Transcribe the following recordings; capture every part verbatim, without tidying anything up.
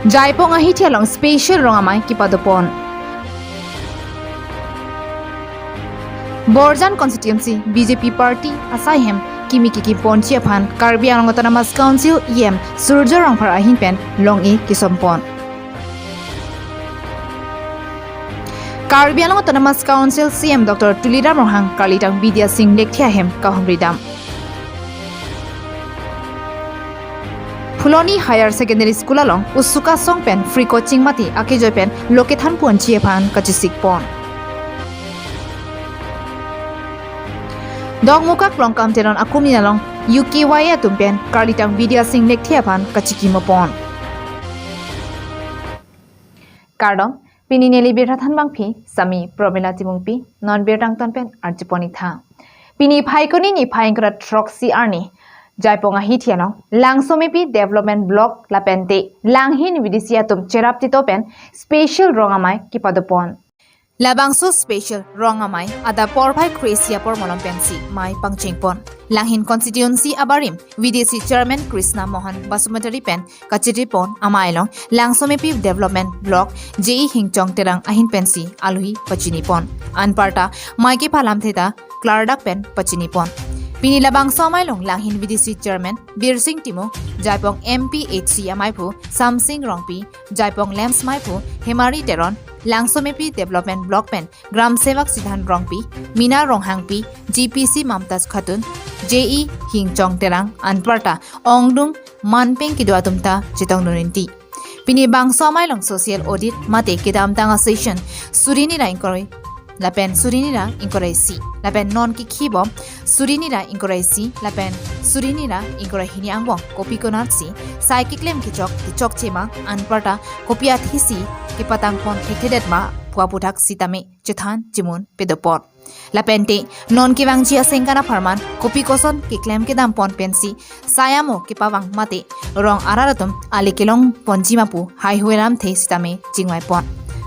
Jaipong ahithi along special rong amei kepadopon. Borjan constituency B J P party asai hem kimi kekimponji aphan Karbi Anglong Autonomous Council E M Surjya Rongphar ahin pen long-e kesompon. Karbi Anglong Autonomous Council C M Doctor Tuliram Ronghang karlitang Bidya Sing Lekthe ahem kahumri dam. Phuloni Higher Secondary School along usuka song pen free coaching mate akejoi pen lo kethanponji aphan kachisikpon. Dongmukak Longkam Teron akumni along U K Y A atum pen karlitang Bidya Sing Lekthe aphan kachikimopon. Kardom, pini neli birtha thanbangpi, sami Promila Timungpi, non birta angton pen arjupon-ik tha. Pini Phaikuni niphai ingkoi ra throksi arni, Jaipong ahithi along, Langsomepi Development Block lapente, Langhin V D C atum cherap tito pen, special rong amei kepadopon. Labangso special rong amei, adap porphai kre-isi apor malom pensi mei pangchengpon. Langhin constituency abarim, V D C Chairman Krishna Mohan Basumatary pen kachiripon amei along Langsomepi Development Block J E Hingchong Terang ahin pensi alohi pachinipon. Anparta mei kepalamthe ta klardak pen pachinipon. Pini labangso amei along Langhin V D C Chairman Birsing Timung, Jaipong M P H C ameiphu Samsing Rongpi, Jaipong LAMPS meiphu Hemari Teron, Langsomepi Development Block pen Gram Sevak Sidhan Rongpi, Mina Ronghangpi, G P C Mamtas Khatun, J E Hingchong Terang anparta ongdung manpeng kedo atum ta chetongdun rinti. Pini bangso amei along social audit mate kedamtang a-session suri ni ra ingkoi lapen suri ni ra ingkoi ra isi lapen non kekhi bom suri ni ra ingkoi ra isi lapen suri ni ra ingkoi ra hini angbong kopi konatsi sai keklem kechok kechokche ma anparta kopi athisi kepatangpon thekthedet ma pu aphuthak sitame chethan chimun pedopon. Lapente non kevangji asengkan apharman kopi koson keklem kedampon pensi sai amo kepavang mate rong arat atum ale kelongponji ma pu haihui alamthe sitame chingvaipon.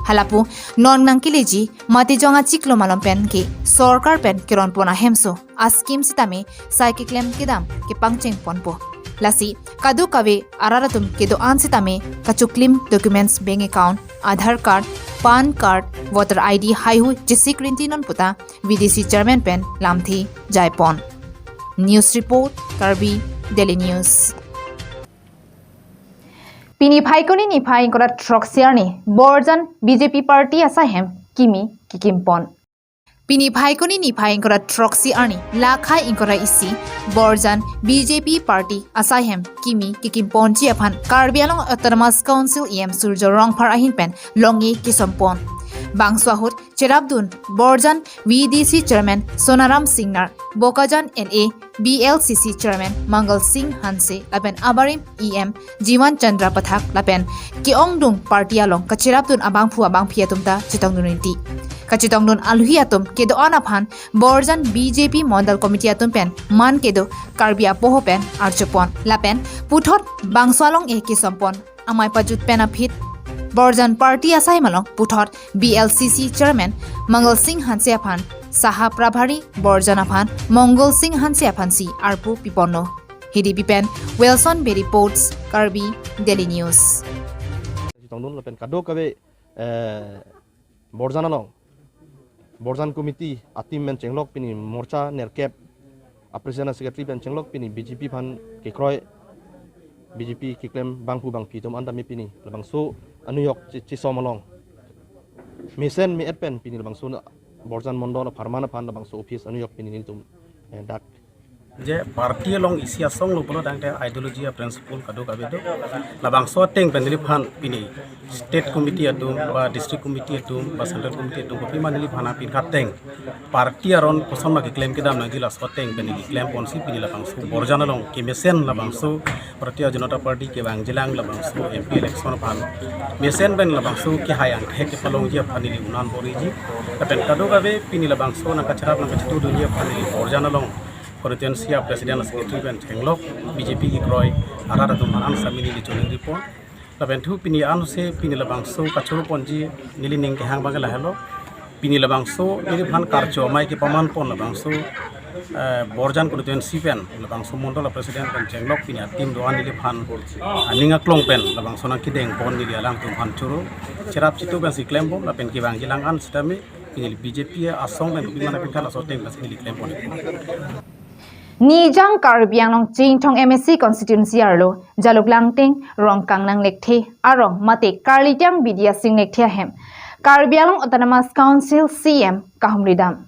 Halapu non nangkeleji mate jong achiklo malom pen ke sorkar pen keronpon ahemso a-scheme sitame sai keklem kedam kepangchengponpo. Lasi kadokave arat atum kedo-an sitame kachoklim documents, bank account, Aadhaar card, PAN card, voter I D haihui chesik rinti non puta V D C Chairman pen lamthe jaipon. News report, Karbi Daily News. Pini Phaikuni niphai ingkoi ra throksi arni, Borjan B J P party asai hem kimi kekimpon. Pini Phaikuni niphai ingkoi ra throksi arni, lakhai ingkoi ra isi, Borjan B J P party asai hem kimi kekimponji aphan Karbi Anglong Autonomous Council E M Surjya Rongphar ahin pen long-e kesompon. Bangso ahut cherapdun Borjan V D C Chairman Sonaram Singnar, Bokajan L A B L C C Chairman Mangal Singh Hanse lapen abarim E M Jiwan Chandra Pathak lapen ke-ongdung party along kacherapdun abangphu abangphi atum ta chetongdun rinti. Kachetongdun alohi atum kedo-an aphan Borjan B J P Mondal Committee atum pen man kedo Karbi apoho pen arjupon. Lapen puthot bangso along-e kesompon amei pajut pen aphi Borjan party asai hem along puthot B L C C Chairman Mangal Singh Hanse aphan, Saha Prabhari Borjan aphan Mangal Singh Hanse aphansi arpu piponlo. Hidi pen Wilson Bey reports, Karbi Daily News. Chetongdun lapen kadokave, eh, Borjan along, Borjan committee a-team pen chenglok pini morcha nerkep, a-president a-secretary pen chenglok pini B J P aphan kekroi, B J P keklem bangphu bangphi atum an tame pini labangso anuyok che-, chesom along mesen me-et pen pini labangso na Borjan Mondol apharman aphan labangso office anuyok pini nelitum, eh, dak. Je party along isi asong lo pulo tangte ideology a-principle kadokave do. Labangso ateng pen neliphan pini state committee atum, ba district committee atum, ba central committee atum, kopima neliphan apin khateng party aron koson ma keklem kedam nangji laso ateng pen keklem ponsi pini labangso Borjan along kemesen labangso Bharatiya Janata Party kevangjilang labangso M P election aphan mesen pen labangso kehai angthek kepalongji aphan neli unan poriji. Lapen kadokave pini labangso nangkacherap nangkachetongdunji aphan neli Borjan along constituency a-president a-secretary pen chenglok B J P kekroi arat atum aphan an sami neli choningri pon. Lapen thu pini anse pini labangso kachoro ponji neli ning kehang abang lahelo. Pini labangso neliphan karcho amei kepaman pon labangso Eh, Borjan constituency pen labangso mondol president pen chenglok pini a-team do-an neliphan aning aklong pen labangso nangkedeng pon neli alangtum aphan choro cherap chitu pensi klembom lapen kevangji lang-an sitame pini B J P asong pen kopi mane pen khan aso ateng pensi neli klem pon. Nijang Karbi Anglong Chinthong M A C constituency arlo Jaluk Langteng, Rongkang Nang Lekthe arong mate Karlitang Bidya Sing Lekthe ahem Karbi Anglong Autonomous Council C M kahumridam.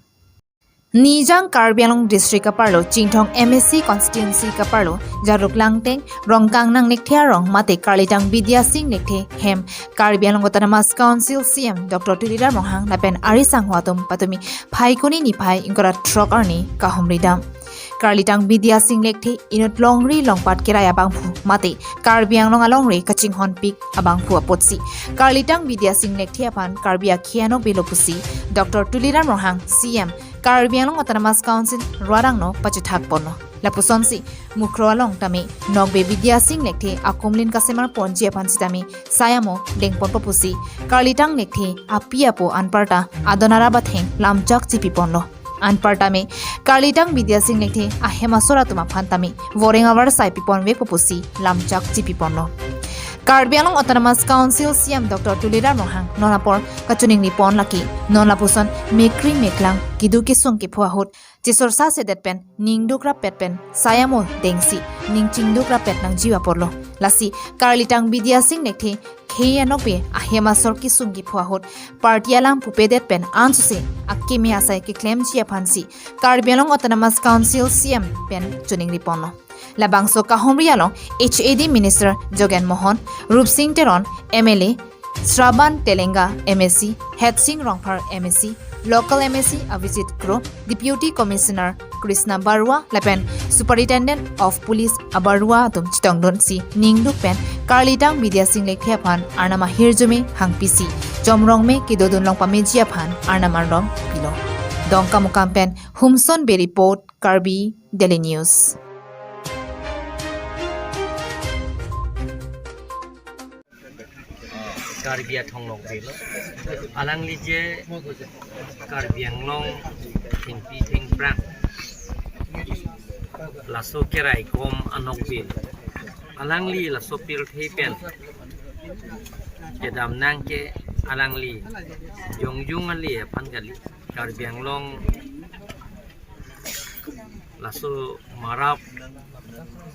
Nijang Karbi Anglong District kaparlo Chinthong M A C constituency kaparlo Jaluk Langteng, Rongkang Nang Lekthe arong mate Karlitang Bidya Sing Lekthe hem Karbi Anglong Autonomous Council C M Doctor Tuliram Ronghang lapen ari sangho atum patumi Phaikuni niphai ingkoi ra throk arni kahumridam. Karlitang Bidya Sing Lekthe inut longri longpat kerai abangphu mate Karbi Anglong alongri kachinghonpik abangphu apotsi Karlitang Bidya Sing Lekthe aphan Karbi akhei anokbe lo pusi Doctor Tuliram Ronghang C M Karbi Anglong Autonomous Council ruarangno pachethak ponlo. Lapusonsi Mukro along tame nokbe Bidya Sing Lekthe akumlin kasemar ponji aphan sitame sayamo dengponpo pusi Karlitang Lekthe api apo anparta adon arap atheng lamchak chipi ponlo. Anparta me Karlitang Bidya Sing Lekthe ahem asor atum aphan tame voreng avarsai pipon vekpo pusi lamchak chipi ponlo. Karbi Anglong Autonomous Council C M Doctor Tuliram Ronghang non apor kachiningri pon lake non lapuson mekri meklang kedo kesung kepho ahut chesorsa sedet pen ningduk rapet pen sayamo dengsi ning chingduk rapet nangji aporlo. Lasi Karlitang Bidya Sing Lekthe khei anokbe ahem asor kesung kepho ahut party alam pupedet pen ansose akeme asai keklemji aphansi Karbi Anglong Autonomous Council C M pen chiningri ponlo. Labangso kahumri along H A D Minister Jogen Mohan, Rupsing Teron, M L A, Shravan Telenga M A C, Hetsing Rongphar M A C, Local M A C Avijit Kro, Deputy Commissioner Krishna Barua lapen Superintendent of Police abarua atum chetongdunsi ningduk pen Karlitang Bidya Sing Lekthe aphan arnam ahirjume hangpisi chomrong me kedodun long pameji aphan arnam arlong pilo. Dongkamukam pen Humson Bey report, Karbi Daily News. Karbi athong nokbe lo. Alangli je Karbi Anglong thengpi thengphrang laso keraikom anokbe. Alangli laso pirthe pen kedam nang ke alangli jongjung ale aphan kali. Karbi Anglong laso marap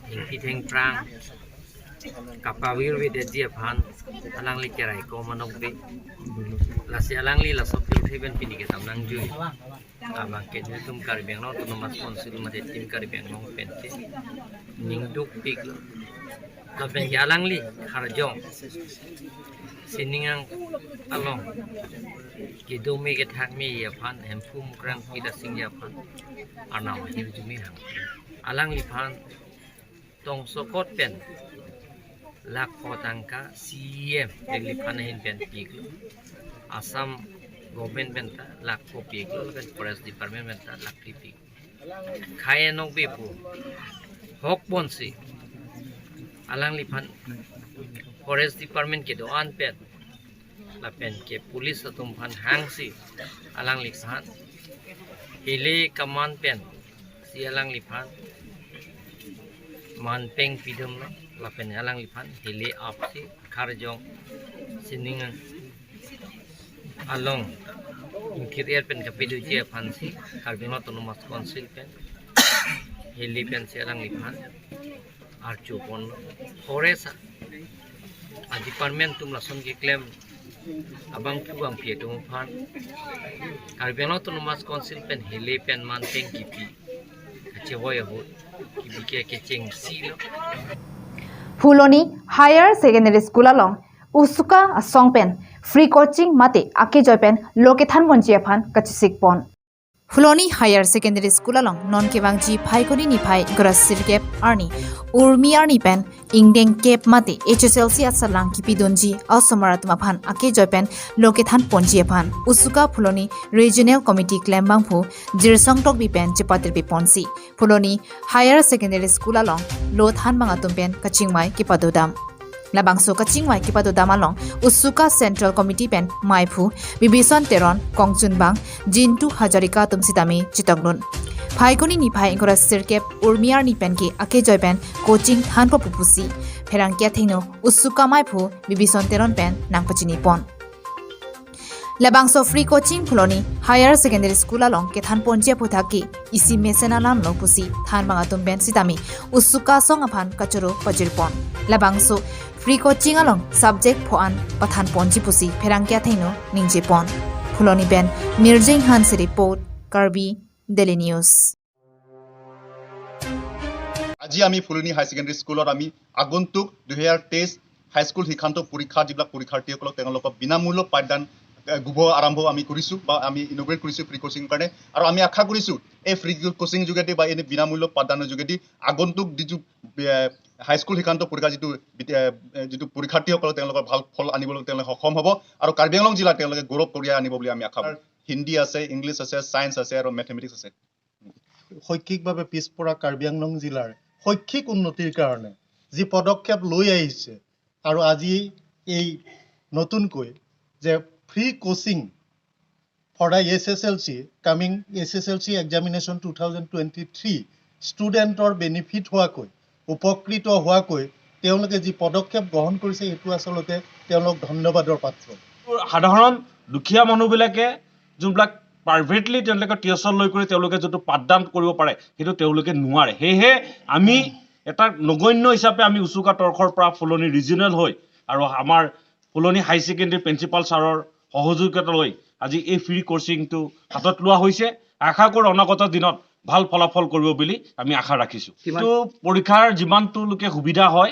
thengpi thengphrang kapavirvedetji aphan alangli keraikom anokbe. Lasi alangli laso pirthe pen pini kedam nangjui abang ke netum Karbi Anglong Autonomous Council mate Team Karbi Anglong pen ke ningdukpik lo. Lapen ke alangli Karjong sining along kedo me kethak me aphan, Hemphu Mukrang Pidasing aphan arnam ahirjume hang. Alangliphan tongsokot pen lakh pho tangka C E M Delhi aphan ahin pen piklo. Assam government pen ta lakh pho piklo, lapen Forest Department pen ta lakh phli pik. Khei anokbe pu hok ponsi alangliphan Forest Department kedo-an pen lapen ke police atum aphan hangsi alangliphan hile kaman pensi alangliphan manpeng pidamlo, lapen alangliphan hile apsi Karjong sining along ingkir er pen kapedoji aphansi Karbi Anglong Autonomous Council pen hile pensi alangliphan archo pon. Forest a-department atum lason keklem abangphu bangphi atum aphan Karbi Anglong Autonomous Council pen hile pen manpeng kipi kachevoi ahut kipi ke kechengsi lo. Phuloni Higher Secondary School along Usuka asong pen free coaching mate akejoi pen lo kethan ponji aphan kachesik pon. Phuloni Higher Secondary School along non kevangji Phaikuni niphai ingkoi ra sirkep arni Urmi arni pen ingdeng kep mate H S L C asalang kipidunji asomar atum aphan akejoi pen lo kethan ponji aphan Usuka Phuloni Regional Committee klembangphu Jirsong Tokbi pen chepatirpi ponsi Phuloni Higher Secondary School along lo thanbang atum pen kachingvai kepadodam. Labangso kachingvai kepadodam along Usuka Central Committee pen maiphu Bibison Teron, kongchunbang Jintu Hazarika atum sitame chetongdun. Phaikuni niphai ingkoi ra sirkep Urmi arni pen ke akejoi pen coaching thanpo pu pusi pherangke athengno Usuka maiphu Bibison Teron pen nangpachini pon. Labangso free coaching Phuloni Higher Secondary School along kethan ponji aphuthak ke isi mesen alam lo pusi thanbang atum pen sitame Usuka asong aphan kachoro pajir pon. Labangso free coaching along subject pho-an pathan ponji pusi pherangke athengno ningje pon. Phuloni pen Mirjing Hanse report, Karbi Daily News. আজি আমি ফুলনি high secondary স্কুলত আমি আগন্তুক দুহেজাৰ তেইছ হাইস্কুল শিক্ষান্ত পৰীক্ষা যিবিলাক পৰীক্ষাৰ্থীসকলক তেওঁলোকক বিনামূল্য পাঠদান এ, শুভ আৰম্ভ আমি কৰিছোঁ বা আমি ইনগ্ৰেট কৰিছোঁ ফ্ৰী কোচিং কাৰণে। আৰু আমি আশা কৰিছোঁ এই ফ্ৰী কোচিং যোগেদি বা এই বিনামূল্য পাঠদানৰ যোগেদি আগন্তুক যিটো এ, হাইস্কুল শিক্ষান্ত পৰীক্ষা যিটো বিদ্যা- এ, যিটো পৰীক্ষাৰ্থীসকলক তেওঁলোকৰ ভাল ফল আনিবলৈ তেওঁলোকে সক্ষম হ'ব আৰু কাৰ্বি আংলং জিলাত তেওঁলোকে গৌৰৱ কঢ়িয়াই আনিব বুলি আমি আশা কৰোঁ। হিন্দী আছে, ইংলিছ আছে, ছায়েন্স আছে আৰু মেথেমেটিক্স আছে। শৈক্ষিকভাৱে পিছপৰা কাৰ্বি আংলং জিলাৰ শৈক্ষিক উন্নতিৰ কাৰণে যি পদক্ষেপ লৈ আহিছে আৰু আজি এই নতুনকৈ যে free coaching for the S S L C, coming S S L C examination two thousand twenty three studentৰ বেনিফিট হোৱাকৈ, উপকৃত হোৱাকৈ তেওঁলোকে যি পদক্ষেপ গ্ৰহণ কৰিছে, সেইটো আচলতে তেওঁলোক ধন্যবাদৰ পাত্ৰ। সাধাৰণ দুখীয়া মানুহবিলাকে যোনবিলাক প্ৰাইভেটলি তেওঁলোকে টিউচন লৈ কৰি তেওঁলোকে যোনটো পাঠদান কৰিব পাৰে, সেইটো তেওঁলোকে নোৱাৰে। সেয়েহে আমি এটা নগণ্য হিচাপে আমি উচুকা তৰ্খৰ পৰা ফুলনি ৰিজিনেল হৈ আৰু আমাৰ ফুলনি হাই ছেকেণ্ডেৰী প্ৰিন্সিপাল ছাৰৰ সহযোগিতা লৈ আজি এই ফ্ৰী কোচিংটো হাতত লোৱা হৈছে। আশা কৰোঁ অনাগত দিনত ভাল ফলাফল কৰিব বুলি আমি আশা ৰাখিছোঁ। কিন্তু পৰীক্ষাৰ যিমানটো লোকে সুবিধা হয়,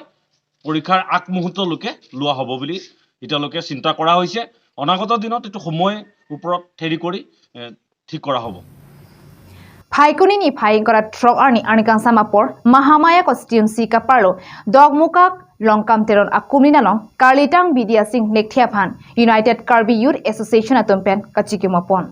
পৰীক্ষাৰ আগমুহূৰ্তলৈকে লোৱা হ'ব বুলি এতিয়ালৈকে চিন্তা কৰা হৈছে। অনাগত দিনত এইটো সময় ওপৰত হেৰি কৰি এ, ঠিক কৰা হ'ব। Phaikuni niphai ingkoi ra throk arni arni kangsam apor Mahamaya constituency kaparlo Dokmoka Longkam Teron akumlin along Karlitang Bidya Sing Lekthe aphan United Karbi Youth Association atum pen kachikimo pon.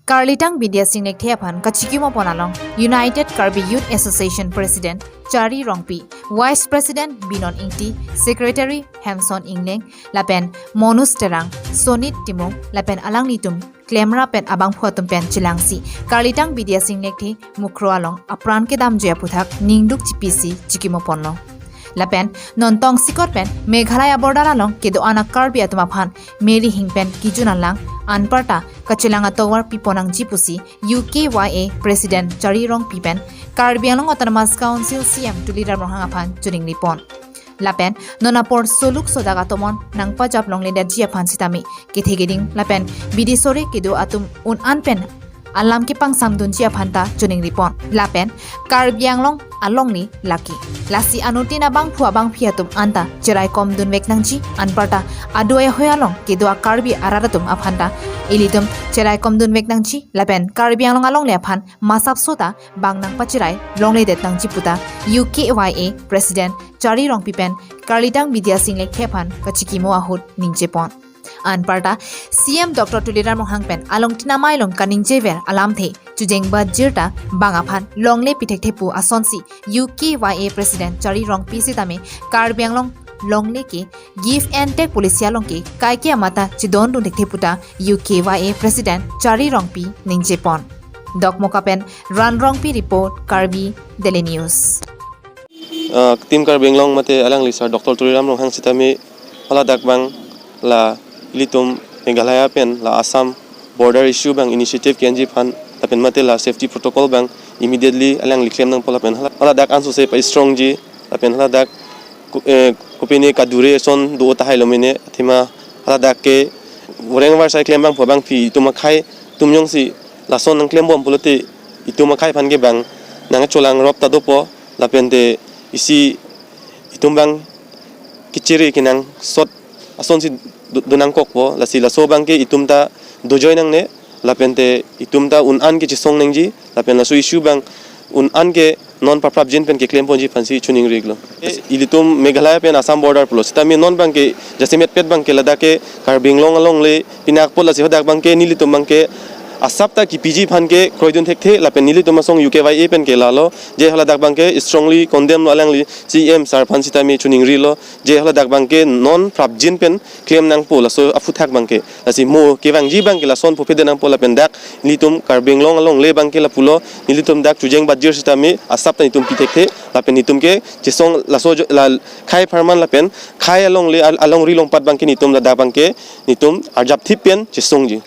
Karlitang Bidya Sing Lekthe aphan kachikimo pon along United Karbi Youth Association President Chari Rongpi, Vice President Binon Ingti, Secretary Hemson Ingleng, lapen Monus Terang, Sonit Timung, lapen alanglitum klemra pen abangphu atum pen chelangsi Karlitang Bidya Sing Lekthe mukro along apran kedamji aphuthak ningduk chipisi chikimo ponlo. Lapen non tongsekot pen Meghalaya border along kedo-an a Karbi atum aphan meri hing pen kijun alang anparta kachelang atovar piponangji pusi U K Y A President Chari Rongpi pen Karbi Anglong Autonomous Council C M Tuliram Ronghang aphan choningri pon. Lapen non apor soluk sodak atomon nangpajap longledetji aphan sitame kethe keding lapen bidi sore kedo atum un-an pen alam kepangsam dunji aphan ta choningri pon. Lapen Karbi Anglong alongle lake. Lasi anuttin abangphu abangphi atum anta cherai kom dunvek nangji, anparta adoi ahoi along kedo a Karbi arat atum aphan ta ilitum cherai kom dunvek nangji lapen Karbi Anglong alongle aphan masap sota bang nangpacherai longledet nangji puta U K Y A President Chari Rongpi pen Karlitang Bidya Sing Lekthe aphan kachikimo ahut ningje pon. Anparta C M Doctor Tuliram Ronghang pen alongtin amei along kaningjever alamthe chujeng bajirta bang aphan longle pithekthe pu asonsi U K Y A President Chari Rongpi sitame Karbi Anglong longle ke give and take policy along ke kaike amata chidondun thekthe puta U K Y A President Chari Rongpi ningje pon. Dokmoka pen Ran Rongpi report, Karbi Daily News. Ah, Team Karbi Anglong mate alangli Sir Doctor Tuliram Ronghang sitame haladak bang la ilitum Meghalaya pen la Assam border issue bang initiative kenji aphan lapen mate la safety protocol bang immediately alangli klem nangpo lapen hala- haladak ansose pa strong ji lapen haladak ku- eh, kopine kadure son do tahai lo mene athema haladak ke voreng varsai klem bangphu abangphi itum akhei atum jongsi lason nangklembom pulote itum akhei aphan ke bang nangcholang rop ta dopo lapente isi itum bang kechere kenangsot asonsi do- donangkokpo, lasi laso bangke itum ta dojoi nangne lapente itum ta un-an ke chesong nangji lapen laso issue bang un-an ke non paprapjin pen keklem ponji aphansi choningri iklo. Ilitum Meghalaya pen Assam border pulo sitame non bangke jasemet pet bangke ladak ke Karbi Anglong alongle pinakpo, lasi hadak bangke nelitum bangke Asap ta kepiji aphan ke kroidun thekthe lapen nelitum asong U K Y A pen ke lalo, je haladak abang ke strongly condemn lo, alangli C M sir aphan sitame choningrilo, je haladak abang ke non prapjin pen klem nangpo laso aphuthak abang ke. Lasi mo kevangji abang ke lason pupedet nangpo lapen dak nelitum Karbi Anglong alongle abang ke lapulo, nelitum dak chojeng batjir sitame asap ta netum pi thekthe lapen netum ke chesong laso jo-, la khai apharman lapen khai alongle al-, alongri alongpat abang ke netum ladak abang ke netum arjapthip pen chesongji.